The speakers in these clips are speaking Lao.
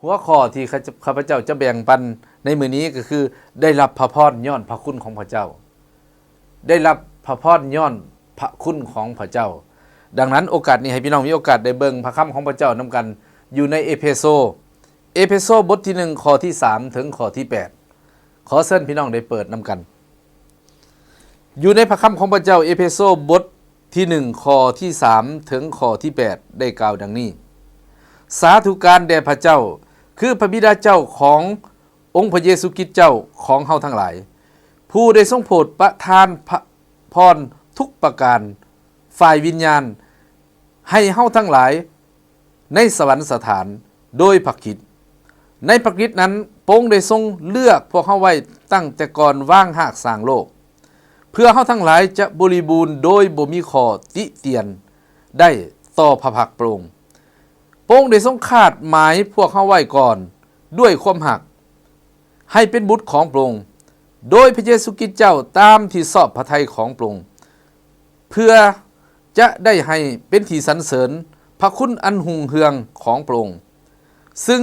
ຫົວຂໍ້ທີ່ຂ້າພະເຈົ້າຈະແບ່ງປັນໃນມື້ນີ້ກໍຄື ໄດ້ຮັບພະພອນຍ້ອນພະຄຸນຂອງພະເຈົ້າ. ໄດ້ຮັບພະພອນຍ້ອນພະຄຸນຂອງພະເຈົ້າ. ດັ່ງນັ້ນ ໂອກາດນີ້ໃຫ້ພີ່ນ້ອງມີໂອກາດໄດ້ເບິ່ງພະຄຳຂອງພະເຈົ້ານຳກັນ ຢູ່ໃນເອເພໂຊ, ເອເພໂຊບົດທີໜຶ່ງ ຂໍ້ທີສາມ ເຖິງຂໍ້ທີແປດ. ຂໍເຊີນພີ່ນ້ອງໄດ້ເປີດນຳກັນ. ຢູ່ໃນພະຄຳຂອງພະເຈົ້າ, ເອເພໂຊບົດທີໜຶ່ງ ຂໍ້ທີສາມ ເຖິງຂໍ້ທີແປດ ໄດ້ກ່າວດັ່ງນີ້: ສາທຸການແດ່ພະເຈົ້າ, ຄືພະບິດາເຈົ້າຂອງອົງພະເຢຊູຄຣິດເຈົ້າຂອງເຮົາທັງຫຼາຍ, ຜູ້ໄດ້ຊົງໂຜດປະທານພະພອນທຸກປະການ ຝ່າຍວິນຍານ ໃຫ້ເຮົາທັງຫຼາຍໃນສະຫວັນສະຖານໂດຍພະຄຣິດ. ໃນພະຄຣິດນັ້ນ, ພະອົງໄດ້ຊົງເລືອກພວກເຮົາໄວ້ຕັ້ງແຕ່ກ່ອນວາງຮາກສ້າງໂລກ, ເພື່ອເຮົາທັງຫຼາຍຈະບໍລິບູນໂດຍບໍ່ມີຂໍ້ຕິຕຽນໄດ້ຕໍ່ພະພັກພະອົງ. ພະອົງໄດ້ຊົງຄາດໝາຍພວກເຮົາໄວ້ກ່ອນດ້ວຍຄວາມຮັກ, ໃຫ້ເປັນບຸດຂອງພະອົງ ໂດຍພະເຢຊູຄຣິດເຈົ້າ ຕາມທີ່ຊອບພະໄທຂອງພະອົງ, ເພື່ອຈະໄດ້ໃຫ້ເປັນທີ່ສັນເສີນພະຄຸນອັນຮຸ່ງເຮືອງຂອງພະອົງ, ຊຶ່ງ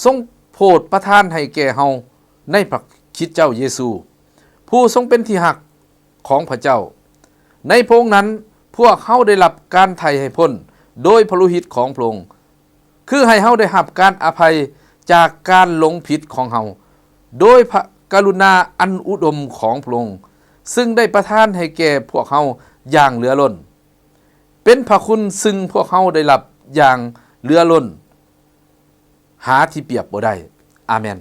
ຊົງໂຜດປະທານໃຫ້ແກ່ເຮົາໃນພະຄຣິດເຈົ້າເຢຊູ, ຜູ້ຊົງເປັນທີ່ຮັກຂອງພະເຈົ້າ. ໃນພະອົງນັ້ນ ພວກເຮົາໄດ້ຮັບການໄຖ່ໃຫ້ພົ້ນໂດຍພະໂລຫິດຂອງພະອົງ, ຄືໃຫ້ເຮົາໄດ້ຮັບການອະໄພຈາກການຫຼົງຜິດຂອງເຮົາ ໂດຍພະກະລຸນາອັນອຸດົມຂອງພະອົງ, ຊຶ່ງໄດ້ປະທານໃຫ້ແກ່ພວກເຮົາຢ່າງເຫຼືອລົ້ນ. ເປັນພະຄຸນຊຶ່ງພວກເຮົາໄດ້ຮັບຢ່າງເຫຼືອລົ້ນ ຫາທີ່ປຽບບໍ່ໄດ້. ອາເມນ.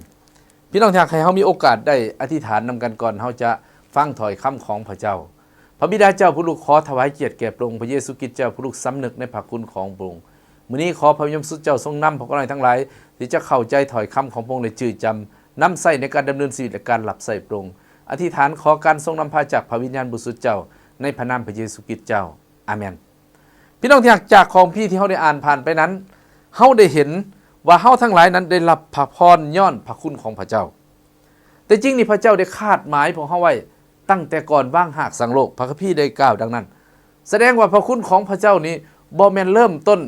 ພີ່ນ້ອງທີ່ຮັກ, ໃຫ້ເຮົາມີໂອກາດໄດ້ອະທິຖານນຳກັນກ່ອນເຮົາຈະຟັງຖ້ອຍຄຳຂອງພະເຈົ້າ. ພະບິດາເຈົ້າ, ພວກລູກຂໍຖວາຍກຽດແກ່ພະອົງ, ພະເຢຊູຄຣິດເຈົ້າ, ພວກລູກສຳນຶກໃນພະຄຸນຂອງພະອົງ. ມື້ນີ້ຂໍພະວິນຍານບໍລິສຸດເຈົ້າຊົງນຳພວກເຮົາທັງຫຼາຍ ທີ່ຈະເຂົ້າໃຈຖ້ອຍຄຳຂອງພະອົງ ແລະ ຈື່ຈຳນຳໃຊ້ໃນການດຳເນີນຊີວິດ ແລະ ການຮັບໃຊ້ພະອົງ. ອະທິຖານຂໍການຊົງນຳພາຈາກພະວິນຍານບໍລິສຸດເຈົ້າ ໃນພະນາມພະເຢຊູຄຣິດເຈົ້າ. ອາເມນ. ພີ່ນ້ອງທີ່ຮັກ, ຈາກຄຳພີທີ່ເຮົາໄດ້ອ່ານຜ່ານໄປນັ້ນ, ເຮົາໄດ້ເຫັນວ່າເຮົາທັງຫຼາຍນັ້ນໄດ້ຮັບພະພອນຍ້ອນພະຄຸນຂອງພະເຈົ້າ. ແຕ່ຈິງນີ້ພະເຈົ້າໄດ້ຄາດໝາຍພວກເຮົາໄວ້ຕັ້ງແຕ່ກ່ອນວາງຮາກສ້າງໂລກ, ພະຄຳພີໄດ້ກ່າວດັ່ງນັ້ນ. ສະແດງວ່າພະຄຸນຂອງພະເຈົ້ານີ້ບໍ່ແມ່ນເລີ່ມຕົ້ນ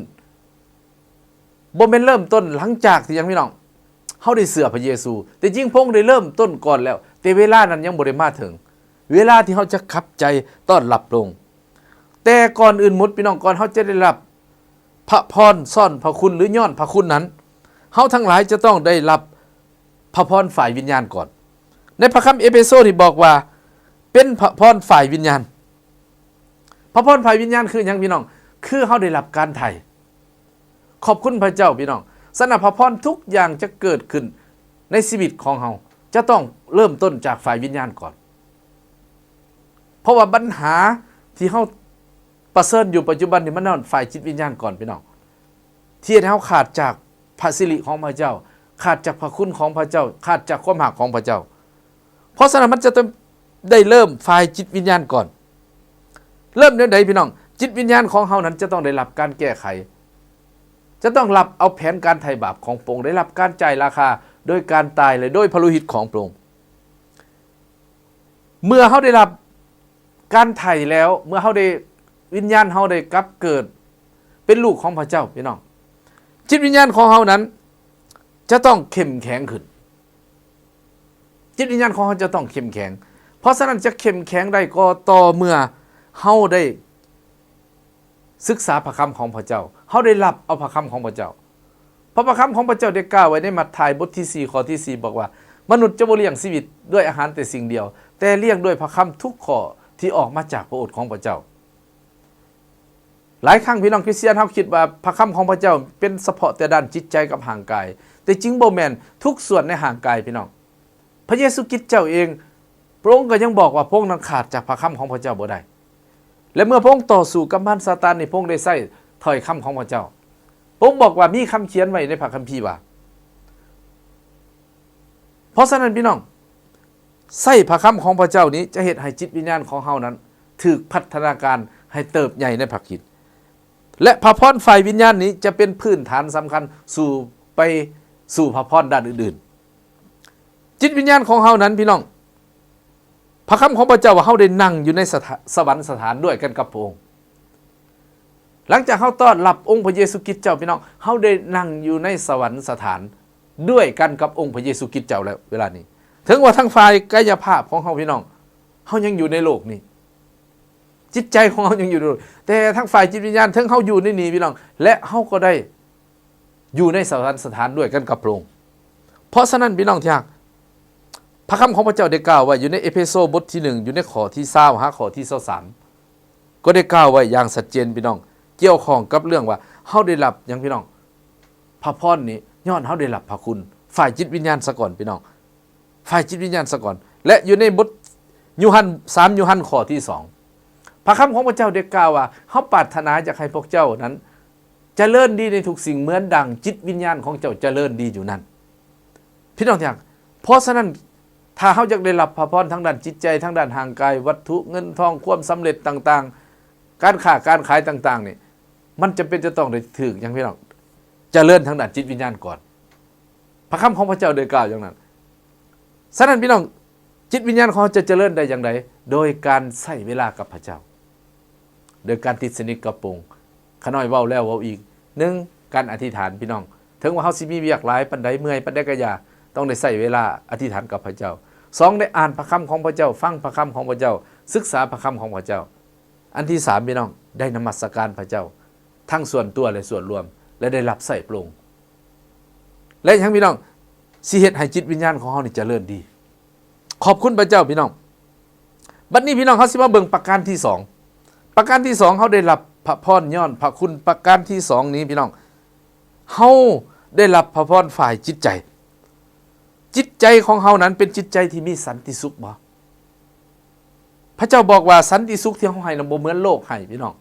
ບໍ່ແມ່ນເລີ່ມຕົ້ນຫຼັງຈາກທີ່ຫຍັງ ພີ່ນ້ອງ, ເຮົາໄດ້ເຊື່ອພະເຢຊູ. ແຕ່ຈິງພະອົງໄດ້ເລີ່ມຕົ້ນກ່ອນແລ້ວ, ແຕ່ເວລານັ້ນຍັງບໍ່ໄດ້ມາເຖິງ, ເວລາທີ່ເຮົາຈະຂັບໃຈຕ້ອນຮັບພະອົງ. ແຕ່ກ່ອນອື່ນໝົດ ພີ່ນ້ອງ, ກ່ອນເຮົາຈະໄດ້ຮັບພະພອນຊ້ອນພະຄຸນ ຫຼື ຍ້ອນພະຄຸນນັ້ນ, ເຮົາທັງຫຼາຍຈະຕ້ອງໄດ້ຮັບພະພອນຝ່າຍວິນຍານກ່ອນ. ໃນພະຄຳເອເພໂຊນີ້ບອກວ່າ ເປັນພະພອນຝ່າຍວິນຍານ. ພະພອນຝ່າຍວິນຍານຄືຫຍັງ ພີ່ນ້ອງ? ຄືເຮົາໄດ້ຮັບການໄຖ່. ຂອບຄຸນພະເຈົ້າ ພີ່ນ້ອງ. ສະນັ້ນ ພະພອນທຸກຢ່າງຈະເກີດຂຶ້ນໃນຊີວິດຂອງເຮົາ ຈະຕ້ອງເລີ່ມຕົ້ນຈາກຝ່າຍວິນຍານກ່ອນ. ເພາະວ່າບັນຫາທີ່ເຮົາປະເຊີນຢູ່ປັດຈຸບັນນີ້ ມັນຍ້ອນຝ່າຍຈິດວິນຍານກ່ອນ ພີ່ນ້ອງ, ທີ່ເຮັດໃຫ້ເຮົາຂາດຈາກພະສິລິຂອງພະເຈົ້າ, ຂາດຈາກພະຄຸນຂອງພະເຈົ້າ, ຂາດຈາກຄວາມຮັກຂອງພະເຈົ້າ. ເພາະສະນັ້ນ ມັນຈະຕ້ອງໄດ້ເລີ່ມຝ່າຍຈິດວິນຍານກ່ອນ. ເລີ່ມແນວໃດ ພີ່ນ້ອງ? ຈິດວິນຍານຂອງເຮົານັ້ນຈະຕ້ອງໄດ້ຮັບການແກ້ໄຂ, ຈະຕ້ອງຮັບເອົາແຜນການໄຖ່ບາບຂອງພະອົງ, ໄດ້ຮັບການຈ່າຍລາຄາໂດຍການຕາຍ ແລະ ໂດຍພະໂລຫິດຂອງພະອົງ. ເມື່ອເຮົາໄດ້ຮັບການໄຖ່ແລ້ວ, ເມື່ອເຮົາໄດ້, ວິນຍານເຮົາໄດ້ກັບເກີດເປັນລູກຂອງພະເຈົ້າ, ພີ່ນ້ອງ, ຈິດວິນຍານຂອງເຮົານັ້ນຈະຕ້ອງເຂັ້ມແຂງຂຶ້ນ. ຈິດວິນຍານຂອງເຮົາຈະຕ້ອງເຂັ້ມແຂງ. ເພາະສະນັ້ນ ຈະເຂັ້ມແຂງໄດ້ກໍຕໍ່ເມື່ອເຮົາໄດ້ສຶກສາພະຄຳຂອງພະເຈົ້າ, ເຮົາໄດ້ຮັບເອົາພະຄຳຂອງພະເຈົ້າ. ເພາະພະຄຳຂອງພະເຈົ້າໄດ້ກ່າວໄວ້ໃນມັດທາຍບົດທີສີ່ ຂໍ້ທີສີ່ ບອກວ່າ, ມະນຸດຈະບໍ່ລ້ຽງຊີວິດດ້ວຍອາຫານແຕ່ສິ່ງດຽວ, ແຕ່ລ້ຽງດ້ວຍພະຄຳທຸກຂໍ້ທີ່ອອກມາຈາກພະໂອດຂອງພະເຈົ້າ. ຫຼາຍຄັ້ງ ພີ່ນ້ອງຄຣິສຕຽນເຮົາຄິດວ່າພະຄຳຂອງພະເຈົ້າເປັນສະເພາະແຕ່ດ້ານຈິດໃຈກັບຮ່າງກາຍ, ແຕ່ຈິງບໍ່ແມ່ນ, ທຸກສ່ວນໃນຮ່າງກາຍ ພີ່ນ້ອງ. ພະເຢຊູຄຣິດເຈົ້າເອງ, ພະອົງກໍຍັງບອກວ່າພະອົງນັ້ນຂາດຈາກພະຄຳຂອງພະເຈົ້າບໍ່ໄດ້. ແລະ ເມື່ອພະອົງຕໍ່ສູ້ກັບມານຊາຕານນີ້, ພະອົງໄດ້ໃຊ້ຖ້ອຍຄຳຂອງພະເຈົ້າ. ພະອົງບອກວ່າມີຄຳຂຽນໄວ້ໃນພະຄຳພີວ່າ. ເພາະສະນັ້ນ ພີ່ນ້ອງ, ໃຊ້ພະຄຳຂອງພະເຈົ້ານີ້ຈະເຮັດໃຫ້ຈິດວິນຍານຂອງເຮົານັ້ນຖືກພັດທະນາການໃຫ້ເຕີບໃຫຍ່ໃນພະຄຣິດ ແລະ ພະພອນຝ່າຍວິນຍານນີ້ຈະເປັນພື້ນຖານສຳຄັນສູ່ໄປສູ່ພະພອນດ້ານອື່ນໆ. ຈິດວິນຍານຂອງເຮົານັ້ນ ພີ່ນ້ອງ, ພະຄຳຂອງພະເຈົ້າວ່າເຮົາໄດ້ນັ່ງຢູ່ໃນສະຖາ, ສະຫວັນສະຖານດ້ວຍກັນກັບພະອົງ. ຫຼັງຈາກເຮົາຕ້ອນຮັບອົງພະເຢຊູຄຣິດເຈົ້າ ພີ່ນ້ອງ, ເຮົາໄດ້ນັ່ງຢູ່ໃນສະຫວັນສະຖານດ້ວຍກັນກັບອົງພະເຢຊູຄຣິດເຈົ້າແລ້ວເວລານີ້. ເຖິງວ່າທາງຝ່າຍກາຍະພາບຂອງເຮົາ ພີ່ນ້ອງ, ເຮົາຍັງຢູ່ໃນໂລກນີ້, ຈິດໃຈຂອງເຮົາຍັງຢູ່ໃນໂລກ, ແຕ່ທາງຝ່າຍຈິດວິນຍານ ເຖິງເຮົາຢູ່ໃນນີ້ ພີ່ນ້ອງ, ແລະ ເຮົາກໍໄດ້ຢູ່ໃນສະຫວັນສະຖານດ້ວຍກັນກັບພະອົງ. ເພາະສະນັ້ນ ພີ່ນ້ອງທີ່ຮັກ, ພະຄຳຂອງພະເຈົ້າໄດ້ກ່າວໄວ້ຢູ່ໃນເອເຟໂຊບົດທີໜຶ່ງ ຢູ່ໃນຂໍ້ທີຊາວຫາຂໍ້ທີຊາວສາມ ກໍໄດ້ກ່າວໄວ້ຢ່າງຊັດເຈນ ພີ່ນ້ອງ, ກ່ຽວຂ້ອງກັບເລື່ອງວ່າເຮົາໄດ້ຮັບຫຍັງ ພີ່ນ້ອງ? ພະພອນນີ້ຍ້ອນເຮົາໄດ້ຮັບພະຄຸນຝ່າຍຈິດວິນຍານສາກ່ອນ ພີ່ນ້ອງ, ຝ່າຍຈິດວິນຍານສາກ່ອນ. ແລະ ຢູ່ໃນບົດໂຍຮັນ ສາມໂຍຮັນຂໍ້ທີສອງ ພະຄຳຂອງພະເຈົ້າໄດ້ກ່າວວ່າ ເຮົາປາດຖະໜາຢາກໃຫ້ພວກເຈົ້ານັ້ນຈະເລີນດີໃນທຸກສິ່ງ ເໝືອນດັ່ງຈິດວິນຍານຂອງເຈົ້າຈະເລີນດີຢູ່ນັ້ນ. ພີ່ນ້ອງທີ່ຮັກ, ເພາະສະນັ້ນ ຖ້າເຮົາຢາກໄດ້ຮັບພະພອນທາງດ້ານຈິດໃຈ, ທາງດ້ານຮ່າງກາຍ, ວັດຖຸເງິນທອງ, ຄວາມສຳເລັດຕ່າງໆ, ການຄ້າການຂາຍຕ່າງໆນີ້ ມັນຈຳເປັນຈະຕ້ອງໄດ້ຖືກຫຍັງ ພີ່ນ້ອງ? ຈະເລີນທາງດ້ານຈິດວິນຍານກ່ອນ. ພະຄຳຂອງພະເຈົ້າໄດ້ກ່າວຢ່າງນັ້ນ. ສະນັ້ນ ພີ່ນ້ອງ, ຈິດວິນຍານຂອງເຮົາຈະຈະເລີນໄດ້ຢ່າງໃດ? ໂດຍການໃຊ້ເວລາກັບພະເຈົ້າ. ໂດຍການຕິດສະໜິດກັບພະອົງ. ຂ້ານ້ອຍເວົ້າແລ້ວເວົ້າອີກ. ໜຶ່ງ, ການອະທິຖານ ພີ່ນ້ອງ. ເຖິງວ່າເຮົາຊິມີວຽກຫຼາຍປານໃດ, ເມື່ອຍປານໃດກໍຢ່າ, ຕ້ອງໄດ້ໃຊ້ເວລາອະທິຖານກັບພະເຈົ້າ. ສອງ, ໄດ້ອ່ານພະຄຳຂອງພະເຈົ້າ, ຟັງພະຄຳຂອງພະເຈົ້າ, ສຶກສາພະຄຳຂອງພະເຈົ້າ. ອັນທີສາມ ພີ່ນ້ອງ, ໄດ້ນະມັດສະການພະເຈົ້າ ທັງສ່ວນຕົວ ແລະ ສ່ວນລວມ ແລະ ໄດ້ຮັບໃຊ້ພະອົງ. ແລະ ຫຍັງ ພີ່ນ້ອງ? ຊິເຮັດໃຫ້ຈິດວິນຍານຂອງເຮົານີ້ຈະເລີນດີ. ຂອບຄຸນພະເຈົ້າ ພີ່ນ້ອງ. ບັດນີ້ ພີ່ນ້ອງ, ເຮົາຊິມາເບິ່ງປະການທີສອງ. ປະການທີສອງ ເຮົາໄດ້ຮັບພະພອນຍ້ອນພະຄຸນ. ປະການທີສອງນີ້ ພີ່ນ້ອງ, ເຮົາໄດ້ຮັບພະພອນຝ່າຍຈິດໃຈ. ຈິດໃຈຂອງເຮົານັ້ນເປັນຈິດໃຈທີ່ມີສັນຕິສຸກບໍ່? ພະເຈົ້າບອກວ່າ ສັນຕິສຸກທີ່ເຮົາໃຫ້ນັ້ນບໍ່ເໝືອນໂລກໃຫ້, ພີ່ນ້ອງ.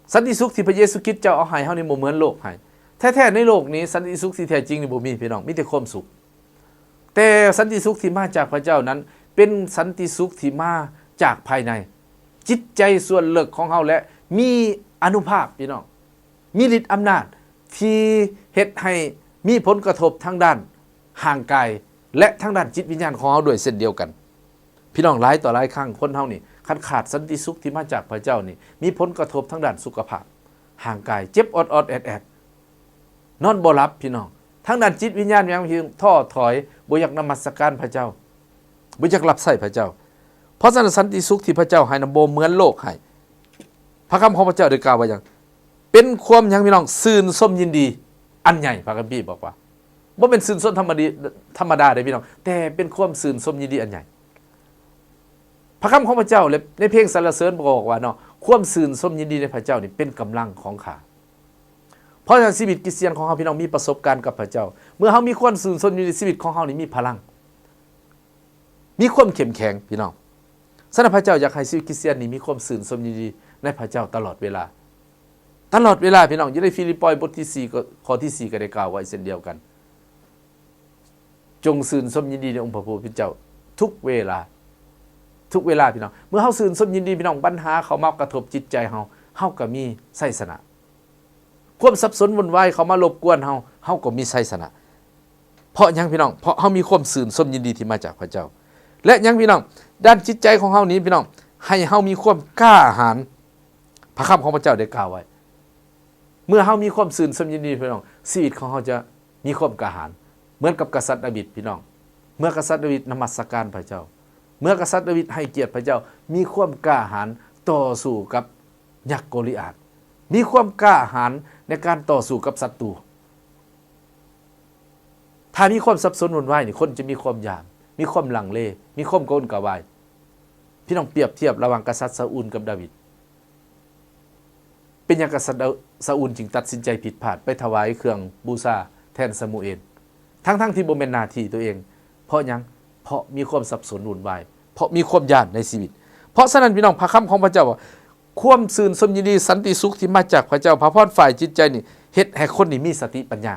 ສັນຕິສຸກທີ່ພະເຢຊູຄຣິດເຈົ້າເອົາໃຫ້ເຮົານີ້ບໍ່ເໝືອນໂລກໃຫ້. ແທ້ໆໃນໂລກນີ້ ສັນຕິສຸກທີ່ແທ້ຈິງນີ້ບໍ່ມີ, ພີ່ນ້ອງ, ມີແຕ່ຄວາມສຸກ. ແຕ່ສັນຕິສຸກທີ່ມາຈາກພະເຈົ້ານັ້ນ ເປັນສັນຕິສຸກທີ່ມາຈາກພາຍໃນຈິດໃຈສ່ວນເລິກຂອງເຮົາ ແລະ ມີອານຸພາບ, ພີ່ນ້ອງ, ມີລິດອຳນາດທີ່ເຮັດໃຫ້ມີຜົນກະທົບທາງດ້ານຮ່າງກາຍ ແລະ ທາງດ້ານຈິດວິນຍານຂອງເຮົາດ້ວຍເຊັ່ນດຽວກັນ. ພີ່ນ້ອງ, ຫຼາຍຕໍ່ຫຼາຍຄັ້ງຄົນເຮົານີ້ ຄັນຂາດສັນຕິສຸກທີ່ມາຈາກພະເຈົ້ານີ້ ມີຜົນກະທົບທາງດ້ານສຸຂະພາບຮ່າງກາຍ, ເຈັບອອດໆແອດໆ, ນອນບໍ່ຫຼັບ, ພີ່ນ້ອງ. ທາງດ້ານຈິດວິນຍານຍັງ ທໍ້ຖອຍ, ບໍ່ຢາກນະມັດສະການພະເຈົ້າ, ບໍ່ຢາກຮັບໃຊ້ພະເຈົ້າ. ເພາະສະນັ້ນ ສັນຕິສຸກທີ່ພະເຈົ້າໃຫ້ນັ້ນບໍ່ເໝືອນໂລກໃຫ້. ພະຄຳຂອງພະເຈົ້າໄດ້ກ່າວວ່າຫຍັງ? ເປັນຄວາມຫຍັງ ພີ່ນ້ອງ? ຊື່ນຊົມຍິນດີອັນໃຫຍ່, ພະຄຳພີບອກວ່າ. ບໍ່ແມ່ນຊື່ນຊົມທຳມະດີ ທຳມະດາເດ້ ພີ່ນ້ອງ, ແຕ່ເປັນຄວາມຊື່ນຊົມຍິນດີອັນໃຫຍ່. ພະຄຳຂອງພະເຈົ້າ ແລະ ໃນເພງສັນລະເສີນບອກວ່າເນາະ, ຄວາມຊື່ນຊົມຍິນດີໃນພະເຈົ້ານີ້ເປັນກຳລັງຂອງຂ້າ. ເພາະສະນັ້ນ ຊີວິດຄຣິສຕຽນຂອງເຮົາ ພີ່ນ້ອງ, ມີປະສົບການກັບພະເຈົ້າ. ເມື່ອເຮົາມີຄວາມຊື່ນຊົມຍິນດີ, ຊີວິດຂອງເຮົານີ້ມີພະລັງ, ມີຄວາມເຂັ້ມແຂງ, ພີ່ນ້ອງ. ສະນັ້ນ ພະເຈົ້າຢາກໃຫ້ຊີວິດຄຣິສຕຽນນີ້ມີຄວາມຊື່ນຊົມຍິນດີໃນພະເຈົ້າຕະຫຼອດເວລາ. ຕະຫຼອດເວລາ, ພີ່ນ້ອງ. ຢູ່ໃນຟີລິບປອຍບົດທີສີ່ ກໍ ຂໍ້ທີສີ່ ກໍໄດ້ກ່າວໄວ້ເຊັ່ນດຽວກັນ. ຈົ່ງຊື່ນຊົມຍິນດີໃນອົງພະຜູ້ເປັນເຈົ້າທຸກເວລາ, ທຸກເວລາ, ພີ່ນ້ອງ. ເມື່ອເຮົາຊື່ນຊົມຍິນດີ, ພີ່ນ້ອງ, ບັນຫາເຂົ້າມາກະທົບຈິດໃຈເຮົາ, ເຮົາກໍມີໄຊຊະນະ. ຄວາມສັບສົນວຸ່ນວາຍເຂົ້າມາລົບກວນເຮົາ, ເຮົາກໍມີໄຊຊະນະ. ເພາະຫຍັງ, ພີ່ນ້ອງ? ເພາະເຮົາມີຄວາມຊື່ນຊົມຍິນດີທີ່ມາຈາກພະເຈົ້າ. ແລະ ຫຍັງ, ພີ່ນ້ອງ? ດ້ານຈິດໃຈຂອງເຮົານີ້, ພີ່ນ້ອງ, ໃຫ້ເຮົາມີຄວາມກ້າຫານ. ພະຄຳຂອງພະເຈົ້າໄດ້ກ່າວໄວ້, ເມື່ອເຮົາມີຄວາມຊື່ນຊົມຍິນດີ, ພີ່ນ້ອງ, ຊີວິດຂອງເຮົາຈະ ມີຄວາມກ້າຫານ ເໝືອນກັບກະສັດດາວິດ, ພີ່ນ້ອງ. ເມື່ອກະສັດດາວິດນະມັດສະການພະເຈົ້າ, ເມື່ອກະສັດດາວິດໃຫ້ກຽດພະເຈົ້າ, ມີຄວາມກ້າຫານຕໍ່ສູ້ກັບຍັກໂກລິອາດ, ມີຄວາມກ້າຫານໃນການຕໍ່ສູ້ກັບສັດຕູ. ຖ້າມີຄວາມສັບສົນວຸ່ນວາຍນີ້, ຄົນຈະມີຄວາມຢ້ານ, ມີຄວາມລັງເລ, ມີຄວາມກະວົນກະວາຍ. ພີ່ນ້ອງ, ປຽບທຽບລະຫວ່າງກະສັດຊາອູນກັບດາວິດ. ເປັນຫຍັງກະສັດຊາອູນຈຶ່ງຕັດສິນໃຈຜິດພາດ ໄປຖວາຍເຄື່ອງບູຊາແທນຊາມູເອນ ທັງໆທີ່ບໍ່ແມ່ນໜ້າທີ່ຕົວເອງ? ເພາະຫຍັງ? ເພາະມີຄວາມສັບສົນວຸ່ນວາຍ, ເພາະມີຄວາມຢ້ານໃນຊີວິດ. ເພາະສະນັ້ນ ພີ່ນ້ອງ, ພະຄຳຂອງພະເຈົ້າວ່າ ຄວາມຊື່ນຊົມຍິນດີ, ສັນຕິສຸກທີ່ມາຈາກພະເຈົ້າ, ພະພອນຝ່າຍຈິດໃຈນີ້ ເຮັດໃຫ້ຄົນນີ້ມີສະຕິປັນຍາ.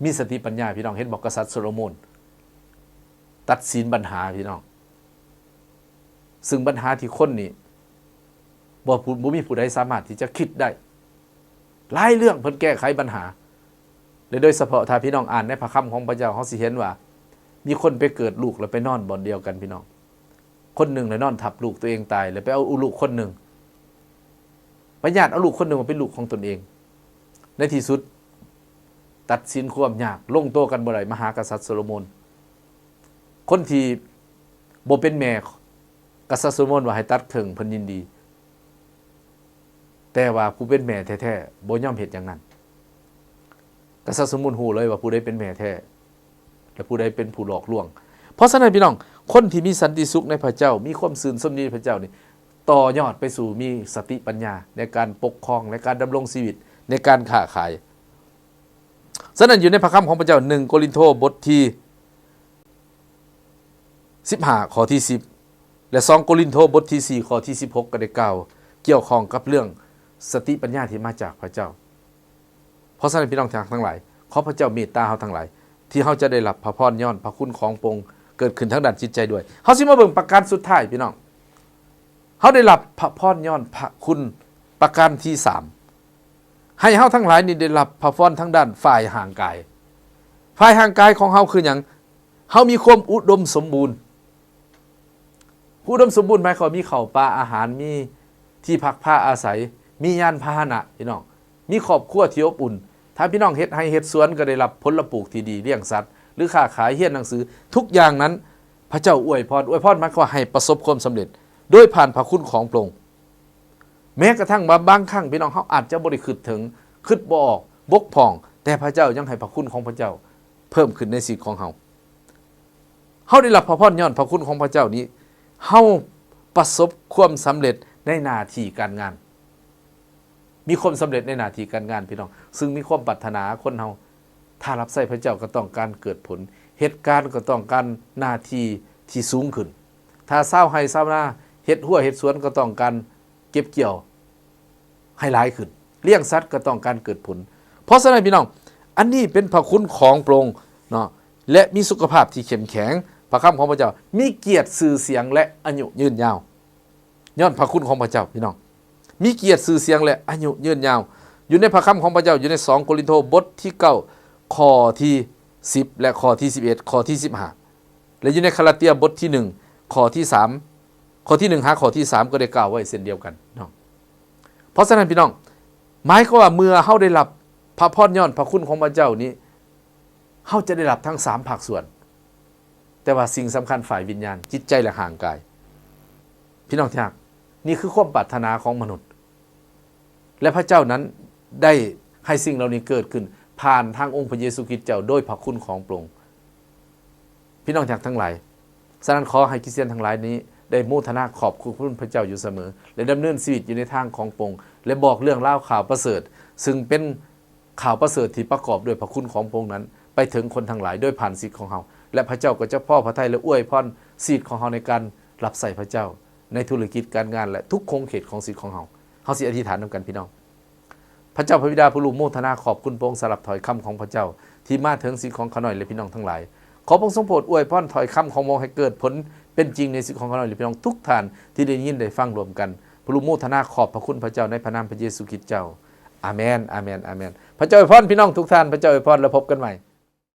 ມີສະຕິປັນຍາ, ພີ່ນ້ອງ. ເຫັນບໍ່? ກະສັດໂຊໂລໂມນຕັດສິນບັນຫາ, ພີ່ນ້ອງ, ຊຶ່ງບັນຫາທີ່ຄົນນີ້ ບໍ່ ບໍ່ມີຜູ້ໃດສາມາດທີ່ຈະຄິດໄດ້. ຫຼາຍເລື່ອງເພິ່ນແກ້ໄຂບັນຫາ ແລະ ໂດຍສະເພາະຖ້າພີ່ນ້ອງອ່ານໃນພະຄຳຂອງພະເຈົ້າ, ເຮົາຊິເຫັນວ່າມີຄົນໄປເກີດລູກແລ້ວໄປນອນບ່ອນດຽວກັນ, ພີ່ນ້ອງ. ຄົນໜຶ່ງລະນອນທັບລູກຕົວເອງຕາຍ ແລ້ວໄປເອົາລູກຄົນໜຶ່ງ. ຍາດເອົາລູກຄົນໜຶ່ງມາເປັນລູກຂອງຕົນເອງ. ໃນທີ່ສຸດ ຕັດສິນຄວາມຍາກ ລົງໂຕກັນບໍ່ໄດ້ ມາຫາກະສັດໂຊໂລໂມນ. ຄົນທີ່ບໍ່ເປັນແມ່ ກະສັດໂຊໂລໂມນວ່າໃຫ້ຕັດເຄິ່ງ ເພິ່ນຍິນດີ. ແຕ່ວ່າຜູ້ເປັນແມ່ແທ້ໆ ບໍ່ຍອມເຮັດຢ່າງນັ້ນ. ກະສັດໂຊໂລໂມນຮູ້ເລີຍວ່າຜູ້ໃດເປັນແມ່ແທ້ ແລະ ຜູ້ໃດເປັນຜູ້ຫຼອກລວງ. ເພາະສະນັ້ນ ພີ່ນ້ອງ, ຄົນທີ່ມີສັນຕິສຸກໃນພະເຈົ້າ, ມີຄວາມຊື່ນຊົມຍິນດີໃນພະເຈົ້ານີ້, ຕໍ່ຍອດໄປສູ່ມີສະຕິປັນຍາໃນການປົກຄອງ, ໃນການດຳລົງຊີວິດ, ໃນການຄ້າຂາຍ. ສະນັ້ນ ຢູ່ໃນພະຄຳຂອງພະເຈົ້າ ໜຶ່ງໂກລິນໂທ ບົດທີສິບຫ້າ ຂໍ້ທີສິບ ແລະ ສອງໂກລິນໂທ ບົດທີສີ່ ຂໍ້ທີສິບຫົກ ກໍໄດ້ກ່າວກ່ຽວຂ້ອງກັບເລື່ອງສະຕິປັນຍາທີ່ມາຈາກພະເຈົ້າ. ເພາະສະນັ້ນ ພີ່ນ້ອງທີ່ຮັກທັງຫຼາຍ, ຂໍພະເຈົ້າເມດຕາເຮົາທັງຫຼາຍ ທີ່ເຮົາຈະໄດ້ຮັບພະພອນຍ້ອນພະຄຸນຂອງພະອົງເກີດຂຶ້ນທາງດ້ານຈິດໃຈດ້ວຍ. ເຮົາຊິມາເບິ່ງປະການສຸດທ້າຍ ພີ່ນ້ອງ. ເຮົາໄດ້ຮັບພະພອນຍ້ອນພະຄຸນປະການທີສາມ ໃຫ້ເຮົາທັງຫຼາຍນີ້ໄດ້ຮັບພະພອນທາງດ້ານຝ່າຍຮ່າງກາຍ. ຝ່າຍຮ່າງກາຍຂອງເຮົາຄືຫຍັງ? ເຮົາມີຄວາມອຸດົມສົມບູນ. ອຸດົມສົມບູນໝາຍຄວາມວ່າມີເຂົ້າປາອາຫານ, ມີທີ່ພັກພາອາໄສ, ມີຍານພາຫະນະ, ພີ່ນ້ອງ, ມີຄອບຄົວທີ່ອົບອຸ່ນ. ຖ້າພີ່ນ້ອງເຮັດໄຮ່ເຮັດສວນກໍໄດ້ຮັບຜົນລະປູກທີ່ດີ, ລ້ຽງສັດ ຫຼື ຄ້າຂາຍ, ຮຽນໜັງສື, ທຸກຢ່າງນັ້ນພະເຈົ້າອວຍພອນ. ອວຍພອນໝາຍຄວາມວ່າໃຫ້ປະສົບຄວາມສຳເລັດໂດຍຜ່ານພະຄຸນຂອງພະອົງ. ແມ້ກະທັ່ງວ່າບາງຄັ້ງ ພີ່ນ້ອງ, ເຮົາອາດຈະບໍ່ໄດ້ຄິດເຖິງ, ຄິດບໍ່ອອກ, ບົກຜ່ອງ, ແຕ່ພະເຈົ້າຍັງໃຫ້ພະຄຸນຂອງພະເຈົ້າເພີ່ມຂຶ້ນໃນຊີວິດຂອງເຮົາ. ເຮົາໄດ້ຮັບພະພອນຍ້ອນພະຄຸນຂອງພະເຈົ້ານີ້, ເຮົາປະສົບຄວາມສຳເລັດໃນໜ້າທີ່ການງານ. ມີຄວາມສຳເລັດໃນໜ້າທີ່ການງານ, ພີ່ນ້ອງ, ຊຶ່ງມີຄວາມປາດຖະໜາຄົນເຮົາ, ຖ້າຮັບໃຊ້ພະເຈົ້າກໍຕ້ອງການເກີດຜົນ, ເຮັດການກໍຕ້ອງການໜ້າທີ່ທີ່ສູງຂຶ້ນ, ຖ້າຊາວໄຮ່ຊາວນາ, ເຮັດຮົ້ວເຮັດສວນກໍຕ້ອງການເກັບກ່ຽວໃຫ້ຫຼາຍຂຶ້ນ, ລ້ຽງສັດກໍຕ້ອງການເກີດຜົນ. ເພາະສະນັ້ນ ພີ່ນ້ອງ, ອັນນີ້ເປັນພະຄຸນຂອງພະອົງເນາະ ແລະ ມີສຸຂະພາບທີ່ເຂັ້ມແຂງ, ພະຄຳຂອງພະເຈົ້າ, ມີກຽດຊື່ສຽງ ແລະ ອາຍຸຍືນຍາວ. ຍ້ອນພະຄຸນຂອງພະເຈົ້າ, ພີ່ນ້ອງ, ມີກຽດຊື່ສຽງ ແລະ ອາຍຸຍືນຍາວ. ຢູ່ໃນພະຄຳຂອງພະເຈົ້າ, ຢູ່ໃນສອງໂກລິນໂທ ບົດທີເກົ້າ ຂໍ້ທີສິບ ແລະ ຂໍ້ທີສິບເອັດ, ຂໍ້ທີສິບຫ້າ ແລະ ຢູ່ໃນກາລາເຕຍ ບົດທີໜຶ່ງ ຂໍ້ທີສາມ, ຂໍ້ທີໜຶ່ງຫາຂໍ້ທີສາມ ກໍໄດ້ກ່າວໄວ້ເຊັ່ນດຽວກັນເນາະ. ເພາະສະນັ້ນ ພີ່ນ້ອງ, ໝາຍຄວາມວ່າເມື່ອເຮົາໄດ້ຮັບພະພອນຍ້ອນພະຄຸນຂອງພະເຈົ້ານີ້, ເຮົາຈະໄດ້ຮັບທັງສາມພາກສ່ວນ. ແຕ່ວ່າສິ່ງສຳຄັນ ຝ່າຍວິນຍານ, ຈິດໃຈ ແລະ ຮ່າງກາຍ. ພີ່ນ້ອງທີ່ຮັກ, ນີ້ຄືຄວາມປາດຖະໜາຂອງມະນຸດ ແລະ ພະເຈົ້ານັ້ນໄດ້ໃຫ້ສິ່ງເຫຼົ່ານີ້ເກີດຂຶ້ນຜ່ານທາງອົງພະເຢຊູຄຣິດເຈົ້າ ໂດຍພະຄຸນຂອງພະອົງ. ພີ່ນ້ອງທີ່ຮັກທັງຫຼາຍ, ສະນັ້ນ ຂໍໃຫ້ຄຣິສຕຽນທັງຫຼາຍນີ້ໄດ້ໂມທະນາຂອບຄຸນພະເຈົ້າຢູ່ສະເໝີ ແລະ ດຳເນີນຊີວິດຢູ່ໃນທາງຂອງພະອົງ ແລະ ບອກເລື່ອງລາວຂ່າວປະເສີດ, ຊຶ່ງເປັນ ຂ່າວປະເສີດທີ່ປະກອບດ້ວຍພະຄຸນຂອງພະອົງນັ້ນ ໄປເຖິງຄົນທັງຫຼາຍໂດຍຜ່ານຊີວິດຂອງເຮົາ, ແລະ ພະເຈົ້າກໍຈະພໍພະໄທ ແລະ ອວຍພອນຊີວິດຂອງເຮົາໃນການຮັບໃຊ້ພະເຈົ້າ ໃນທຸລະກິດການງານ ແລະ ທຸກຂົງເຂດຂອງຊີວິດຂອງເຮົາ. ເຮົາຊິອະທິຖານນຳກັນ ພີ່ນ້ອງ. ພະເຈົ້າພະບິດາຜູ້ຮູ້, ໂມທະນາຂອບຄຸນພະອົງສຳລັບຖ້ອຍຄຳຂອງພະເຈົ້າ ທີ່ມາເຖິງຊີວິດຂອງຂ້ານ້ອຍ ແລະ ພີ່ນ້ອງທັງຫຼາຍ. ຂໍພະອົງຊົງໂປດອວຍພອນຖ້ອຍຄຳຂອງພະອົງໃຫ້ເກີດຜົນເປັນຈິງໃນຊີວິດຂອງຂ້ານ້ອຍ ແລະ ພີ່ນ້ອງທຸກທ່ານທີ່ໄດ້ຍິນໄດ້ຟັງລວມກັນ. ພະເຈົ້າໂມທະນາຂອບພະຄຸນພະເຈົ້າໃນພະນາມພະເຢຊູຄຣິດເຈົ້າ. ອາເມນ, ອາເມນ, ອາເມນ. ພະເຈົ້າອວຍພອນພີ່ນ້ອງທຸກທ່ານ. ພະເຈົ້າອວຍພອນ ແລ້ວພົບກັນໃໝ່.